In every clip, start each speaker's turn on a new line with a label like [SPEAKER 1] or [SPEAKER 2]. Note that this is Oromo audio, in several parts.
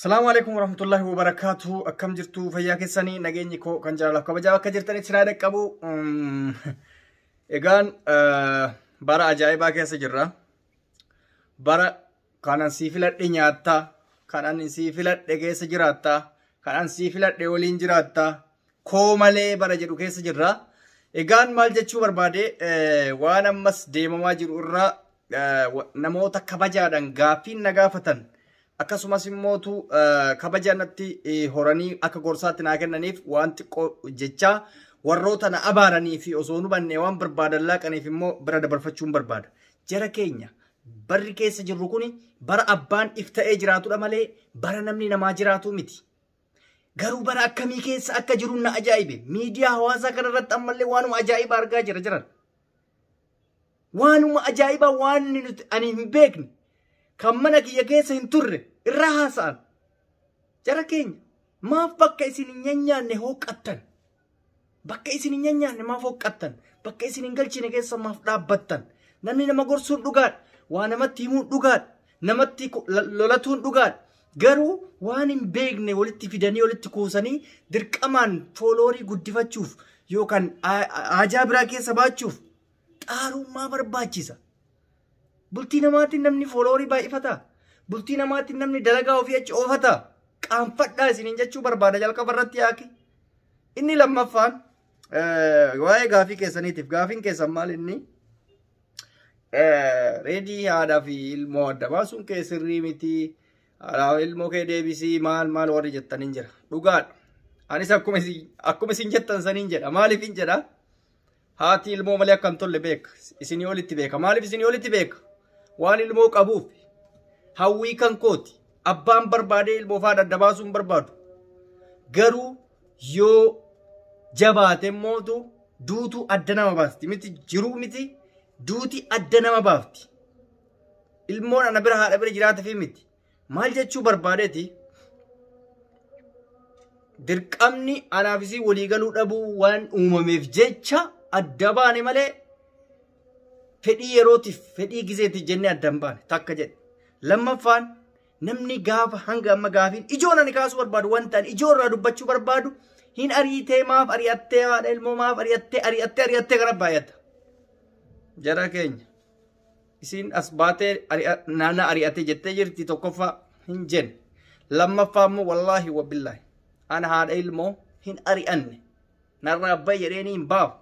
[SPEAKER 1] Salaamu alaikum warahmatullahi wabarakatuh. Akkam jirtu, fayyaa keessanii? Nageenyi koo kan jaalalaaf kabajaa bakka jirtanitti sinaa dhaqqabu. Egaan bara ajaa'ibaa keessa jirra. Bara kanan sii filadhe nyaattaa, kanan sii filadhe keessa jiraattaa, kanan sii filadhe waliin jiraattaa, koo malee bara jedhu keessa jirra. Egaan maal jechuu barbaade, waan ammas deemamaa jiru irraa namoota kabajaadhaan gaaffiin na gaafatan, akkasumas immootu kabaja natti horanii akka gorsaatti naa kennaniif waan xiqqoo jechaa, warroota na abaaranii fi osoo nu banne waan barbaadan laaqaniif immoo bira dabarfachuun barbaada. Jara keenya, barri keessa jirru kuni bara abbaan if ta'ee jiraatudha malee bara namni namaa jiraatu miti. Garuu bara akkamii keessa akka jiru na ajaa'ibe. Miidiyaa hawaasaa kanarratti ammallee waanuma ajaa'ibaa argaa jira jiran. Waanuma ajaa'ibaa waan nuti ani hin beekne, kan mana kiyya keessa hin turre irraa haasa'an. Jara keenya, maaf bakka isin hin nyaanne hooqqattan? Bakka isin hin nyaanne maaf hooqqattan? Bakka isin hin galchine keessa maaf dhaabbattan? Namni nama gorsuun dhugaadha. Waa namatti himuun dhugaadha. Namatti lolatuun dhugaadha. Garuu waan hin beekne walitti fidanii walitti kuusanii dirqamaan followerii guddifachuuf yookaan haajaa biraa keessa baachuuf xaarummaa barbaachisa. Bultii namaatiin namni followerii baay'ifata. Bultii namaatiin namni dalagaa ofii achi oofata. Qaanfadhaa isiniin jechuu barbaada jalqaba irratti yaaki. Inni lammaffaan waa'ee gaafii keessaniitiif, gaafiin keessan maal inni? Reedii, haadhaa fi ilmoo adda baasuun kee sirrii miti. Haadhaa fi ilmoo kee deebisii maal maal warri jettaniin jira. Dhugaadha. Anis akkuma isin jettan saniin jedha. Maaliif hin jedha? Haati ilmoo malee akka hin tolle beeka. Isinii olitti beeka. Maaliif isinii olitti beeka? Waan ilmoo qabuuf. Hawwii kan kooti. Abbaan barbaadee ilmoo faadha adda baasuu hin barbaadu. Garuu yoo jabaate mootu duutu adda nama baasti. Miti jiruu miti, duuti adda nama baafti. Ilmoon ana bira haadha bira jiraata fi miti. Maal jechuu barbaadeeti? Dirqamni anaaf isii waliigaluu dhabuu waan uumameef jecha adda baane malee fedhii yerootiif, fedhii gizeetiif jennee adda hin baane takka jedhe. Lammaffaan, namni gaafa hanga amma gaafiin ijoon ani kaasuu barbaadu, wanta ani ijoo irraa dubbachuu barbaadu, hin ariitee, maaf ari'attee, haadha ilmoo maaf ari'attee, ari'attee, ari'attee gara baay'ata. Jara keenya, isiin as baatee naana ari'atee jettee jirti, tokkoffaa hin jenne. Lammaffaa immoo, wallaahi wabillaahi, ana haadha ilmoo hin ari'anne. Narraa bayi jedheeni hin baafu.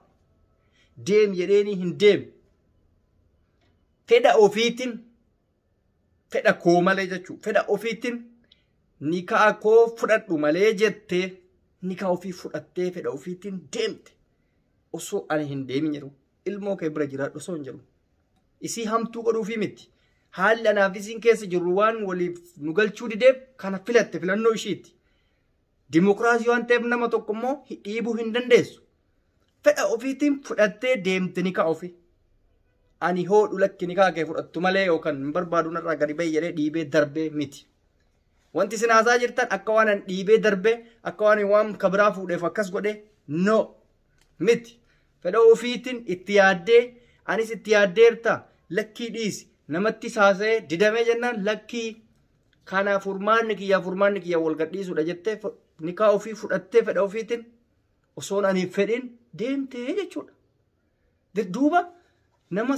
[SPEAKER 1] Deem jedheeni hin deemu. Fedha ofiitiin, fedha koo malee jechuudha. Fedha ofiitiin nikaa koo fudhadhu malee jettee nikaa ofii fudhattee fedha ofiitiin deemte. Osoo ani hin deemin jedhu, ilmoo kee bira jiraadhu osoo hin jedhu. Isii hamtuu godhuufii miti. Haalli anaaf isiin keessa jirru waan waliif nu galchuu dideef kana filatte, filannoo ishiiti. Dimokiraasii waan ta'eef nama tokko immoo dhiibuu hin dandeessu. Fedha ofiitiin fudhattee deemte nikaa ofii. Ani hoodhu, lakki, nikaa kee fudhattu malee yookaan hin barbaadu, narraa gadi bahi jedhee dhiibee darbee miti. Wanti isin haasaa jirtan akka waan an dhiibee darbee, akka waan waan kabiraa fuudheef akkas godhee, no, miti. Fedha ofiitiin itti yaaddee, anis itti yaaddeerta, lakkii dhiisi, namatti haasa'ee didamee jennaan, lakkii, kanaaf furmaanni kiyya wal gadhiisuudha jettee nikaa ofii fudhattee fedha ofiitiin osoon ani fedhin deemtee jechuudha. Duuba nama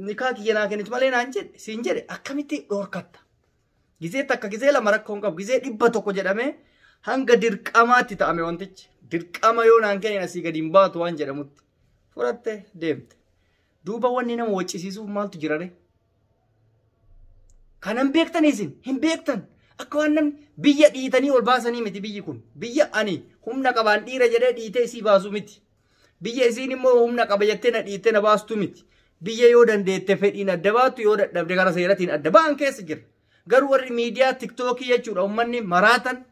[SPEAKER 1] nikaa kiyya naa kennitu malee naan jedhe siin jedhe akkamitti dhorkatta? Gizee takka, gizee lama rakkoo hin qabu. Gizee 100 jedhamee hanga dirqamaatti ta'ame wantichi. Dirqama yoo naan kennin asii gadi hin baatu waan jedhamutti. Fudhattee deemte. Duuba wanni nama waccisiisuuf maaltu jira ree? Kanan beektan isin hin beektan. Akka waan namni biyya dhiitanii ol baasanii miti biyyi kun. Biyya ani humna qabaan dhiira jedhee dhiitee isii baasu miti. Biyya isiin immoo humna qaba jettee na dhiittee na baastu miti. Biyya yoo dandeette fedhiin adda baattu, yoo dadhabde gara seeratiin adda ba'an keessa jira. Garuu warri miidiyaa TikTokii jechuudha, uummanni maraatan,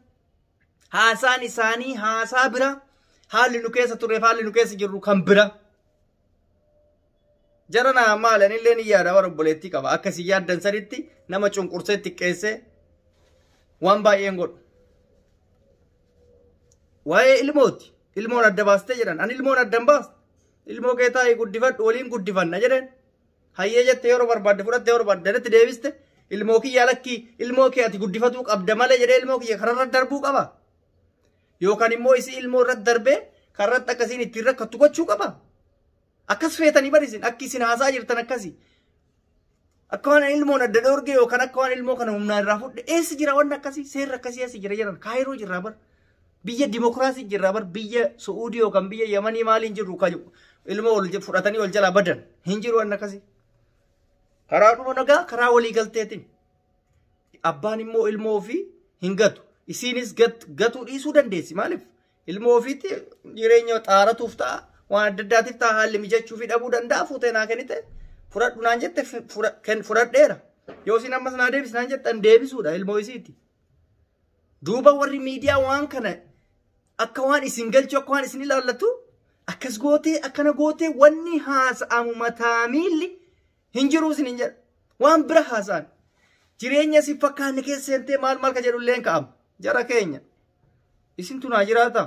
[SPEAKER 1] haasaan isaanii haasaa bira, haalli nu keessa turreef haalli nu keessa jirru kan bira. Jara naa maal, anillee ni yaada, warra obboleettii qaba. Akkasii yaaddan sanitti nama cunqursee xiqqeessee waan baay'een godhu. Waa'ee ilmooti. Ilmoon adda baastee jedhan. Ani ilmoon adda hin baasne. Ilmoo kee taa'ii guddifadhu, waliin guddifanna jedheen. Hayyee jette, yeroo barbaadde fudhatte, yeroo barbaadde deebiste. Ilmoo kiyya lakkii ilmoo kee ati guddifatuu qabda malee jedhee ilmoo kiyya kararra darbuu qaba. Yookaan immoo isii ilmoo irratti darbee karratti akkasiin ittiin rakkattu gochuu qaba. Akkas feetanii bari isin akki isin haasaa jirtan akkasi. Akka waan ilmoon adda dhoorge yookaan akka waan ilmoo kana humnaan irraa fudhe eessa jira wanni akkasii seerri akkasii eessa jira jedhan Kaayiroo jirraa bar. Biyya dimokiraasii jirraa bar biyya Su'uudii yookaan biyya Yamanii maaliin jirru ilmoo ol fudhatanii ol jalaa badan hin jiru wanni akkasii. Karaa dhuma nagaa karaa walii galteetiin. Abbaan immoo ilmoo ofii hin gatu. Isiinis gatuu dhiisuu dandeessi maaliif? Ilmoo ofiitti jireenya xaaratuuf ta'a waan adda addaatiif ta'a haalli mijachuu fi dhabuu danda'a fuutee naa kennite fudhadhu naan jette fudhadheera. Yoo isin ammas naa deebisi naan jette an deebisuudha ilmoo isiiti. Duuba warri miidiyaa waan kana akka waan isin galchu akka waan isin ilaallatu akkas gootee akkana gootee wanni haasa'amu mataa miilli hin jiru isin hin jedhu. Waan bira haasa'an. Jireenya si fakkaanne keessa seentee maal maal ka jedhu illee hin ka'amu. Jara keenya. Isintu naa jiraata.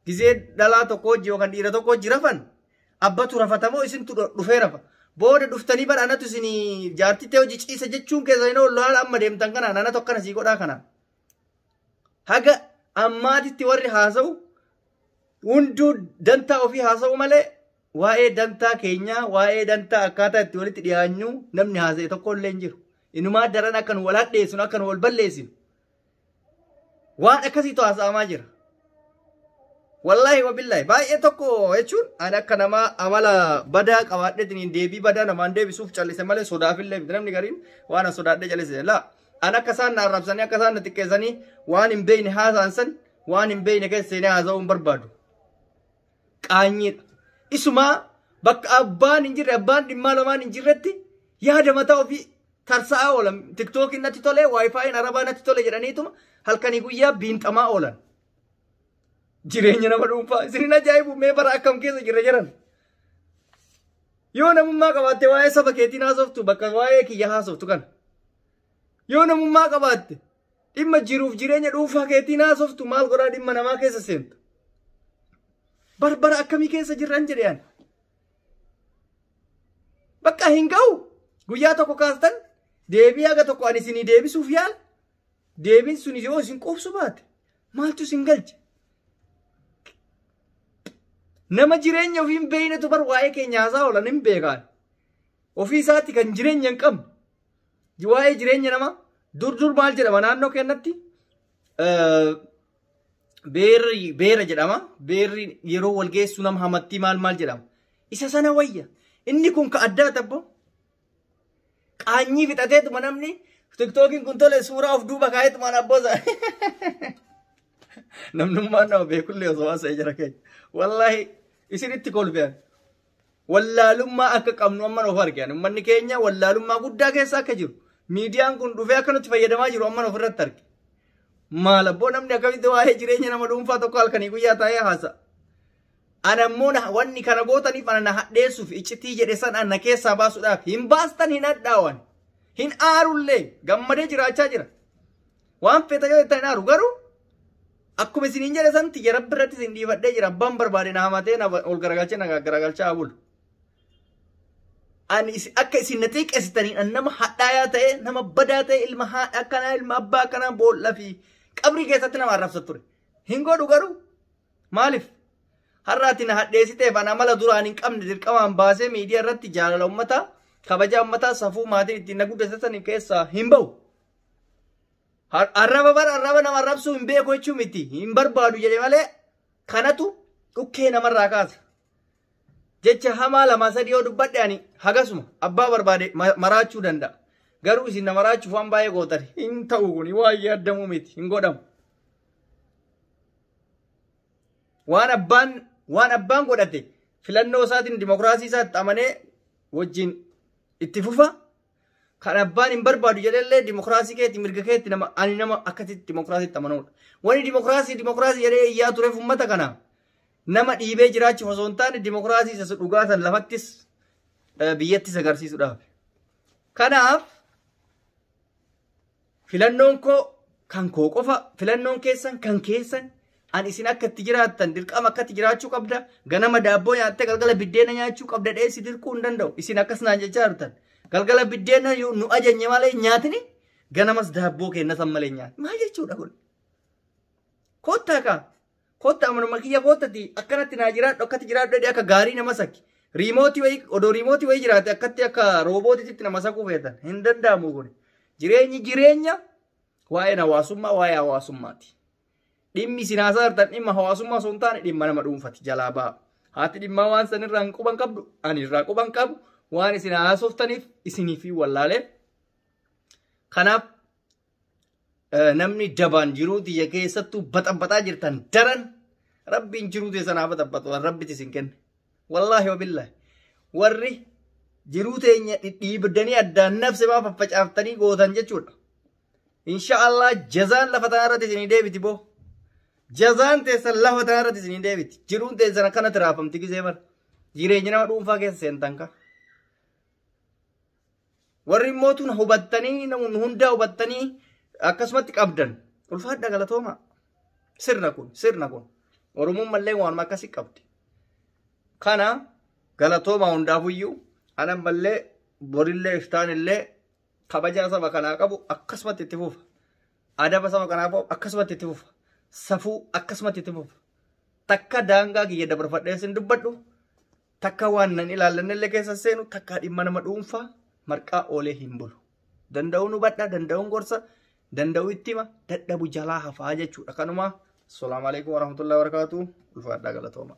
[SPEAKER 1] Gizee dhalaa tokko hojii yookaan dhiira tokko hojii rafan abbatu rafatamoo isintu dhufee rafa. Booda dhuftanii bara anatu isin jaartittee hojii ciisa jechuun keessan hin oolu haala amma deemtan kanaan anatu akkana sii godhaa kanaan. Haga ammaatitti warri haasa'u hunduu dantaa ofii haasa'u malee waa'ee dantaa keenyaa waa'ee dantaa akkaataa itti walitti dhiyaanyu namni haasa'e tokko illee hin jiru. Inumaa daran akka nu wal hadheessinu akka nu wal balleessinu. Waan akkasiitu haasa'amaa jira. Wallaahi wabillaahi baay'ee tokko jechuun ani akka namaa amala badaa qabaadheetiin deebii badaa namaan deebisuuf callise malee sodaafillee miti namni gariin waan an sodaadhee callise laa an akka isaan na arrabsanii akka isaan na xiqqeessanii waan hin beekne haasa'an san waan hin beekne keessa seenee haasa'uu hin barbaadu. Qaanyiidha. Isumaa bakka abbaan hin jirre abbaan dhimmaa lamaan hin jirretti yaada mataa ofii tarsa'aa oolan tiktookiin natti tole waayifaayiin arabaa natti tole jedhaniituma halkanii guyyaa biinxamaa oolan. Jireenya nama dhuunfaa isinin ajaa'ibu mee bara akkam keessa jirra jedhan. Yoo namummaa qabaatte waa'ee saba keetiin haasoftu bakka waa'ee kiyya haasoftu kana. Yoo namummaa qabaatte dhimma jiruuf jireenya dhuunfaa keetiin haasoftu maal godhaa dhimma namaa keessa seentu. Barbara akkamii keessa jirran jedhe ani. Bakka hin ga'u guyyaa tokko kaastan deebii haga tokko ani isinii deebisuuf yaala. Deebiin sun yoo isin quubsu baate maaltu isin galche? Nama jireenya ofii hin beeknetu bar waa'ee keenya haasaa oolan hin beekaan. Ofii isaatti kan jireenya hin qabne. Waa'ee jireenya namaa dur dur maal jedhama naannoo keenyatti beerri beera jedhama. Beerri yeroo wal geessu nama hamattii maal maal jedhama. Isa sana wayya. Inni kun ka addaa tabbo. Qaanyii fixateetuma namni tiktookiin kun tole suuraa of duuba kaa'eetumaan abboosa. Namnummaan nama beekullee osoo haasa'ee jira keenya. Wallaahi isinitti kolfean. Wallaalummaa akka qabnu amman of argan. Uummanni keenya wallaalummaa guddaa keessa akka jiru. Miidiyaan kun dhufee akka nutti fayyadamaa jiru amman ofirratti arge. Maal abboo namni akkamitti waa'ee jireenya nama dhuunfaa tokko halkanii guyyaa taa'ee haasa'a. Ana immoo wanni kana gootaniif ana na hadheessuuf iccitii jedhe san ana keessaa baasuudhaaf hin baastan hin hadhaawan. Hin aarullee gammadee jiraachaa jira. Waan feeta yoo jettan hin aaru garuu akkuma isiniin jedhe san tiyya rabbi irratti isin dhiifadhee jira abbaan barbaade na hamatee na ol garagalchee na garagalchaa bulu. Ani akka isin na xiqqeessitaniin an nama hadhaayaa ta'e nama badaa ta'e ilma haadha akkanaa ilma abbaa akkanaa boolla fi qabrii keessatti nama arrabsa ture. Hin godhu garuu maaliif? Har'aati na hadheessiteef an amala duraan hin qabne dirqamaan baasee miidiyaa irratti jaalala uummataa kabaja uummataa safuu maatiin ittiin na guddisatan keessaa hin bahu. Arraba bara arraba nama arrabsuu hin beeku jechuu miti hin barbaadu jedhe malee kanatu dhukkee namarraa kaasa. Jecha hamaa lama sadii yoo dubbadhe ani hagasuma abbaa barbaade maraachuu danda'a. Garuu isin na maraachuuf waan baay'ee gootan hin ta'u kuni waan yaadamuu miti hin godhamu. Waan abbaan godhate filannoo isaatiin dimokiraasii isaatti amanee wajjin itti fufa. Kan abbaan hin barbaadu jedhellee dimokiraasii keetti mirga keetti nama ani nama akkasitti dimokiraasiitti amanuudha. Wani dimokiraasii dimokiraasii jedhee iyyaa tureef uummata kana nama dhiibee jiraachuuf osoo hin taane dimokiraasii isa dhugaa san lafattis biyyattis agarsiisuudhaaf. Kanaaf filannoon koo kan koo qofa filannoon keessan kan keessan an isin akka itti jiraattan dirqama akka itti jiraachuu qabda ganama daabboo nyaattee galgala biddeena nyaachuu qabda dheessi dirquu hin danda'u isin akkas naan jechaa jirtan. Galgala biddeena nu ajajne malee nyaatni ganamas daabboo kenna san malee nyaatni. Maal jechuudha kun? Kottaa kaa. Kottaa manuma kiyya kottati akkanatti naa jiraadhu akkatti jiraadhu jedhee akka gaarii nama sakki. Riimootii wayii odoo riimootii wayii jiraate akkatti akka roobootiitti nama sakuu feetan hin danda'amu kun. Jireenyi jireenya waa'een hawaasummaa waa'ee hawaasummaati. Dhimmi isin haasaa jirtan dhimma hawaasummaa osoo hin taane dhimma nama dhuunfati jalaa ba'a. Haati dhimmaa waan san irraa hin quban qabdu ani irraa quban qabu waan isin haasoftaniif isiniif wallaalee. Kanaaf namni dabaan jiruu tiyya keessattuu baxabbaxaa jirtan daran rabbiin jiruu teessan haa baxabbaxu rabbiti isin kenne. Wallaahi wabillaahi. Warri jiruu teenya dhidhiibdanii addaan nafse maa faffacaaftanii gootan jechuudha. Insha Allah jazaan lafa tanaa irratti isinii deebiti boo. Jazaan teessan lafa tanaa irratti isinii deebiti. Jiruun teessan akkanatti raafamti gisee bara. Jireenya nama dhuunfaa keessa seentan ka. Warri immoo tun hubattanii hundaa hubattanii akkasumatti qabdan. Ulfaadha galatooma. Sirna kun sirna kun. Oromoon mallee waanuma akkasii qabdi. Kana galatooma hundaafuyyuu anan mallee borillee iftaanillee kabajaa saba kanaa qabu akkasumatti itti fufa. Adaba saba kanaa qabu akkasumatti itti fufa. Safuu akkasumatti itti fufa. Takka daangaa kiyya dabarfadhee sin dubbadhu. Takka waan nan ilaallannellee keessa seenu takka dhimma nama dhuunfaa marqaa oolee hin bulu. Danda'uun hubadha, danda'uun gorsa, danda'uu itti hima, dadhabu jalaa hafaa jechuudha. Kanuma. Assalaamu alaikum warahmatullahi wabarakatuh. Ulfaadhaa galatooma.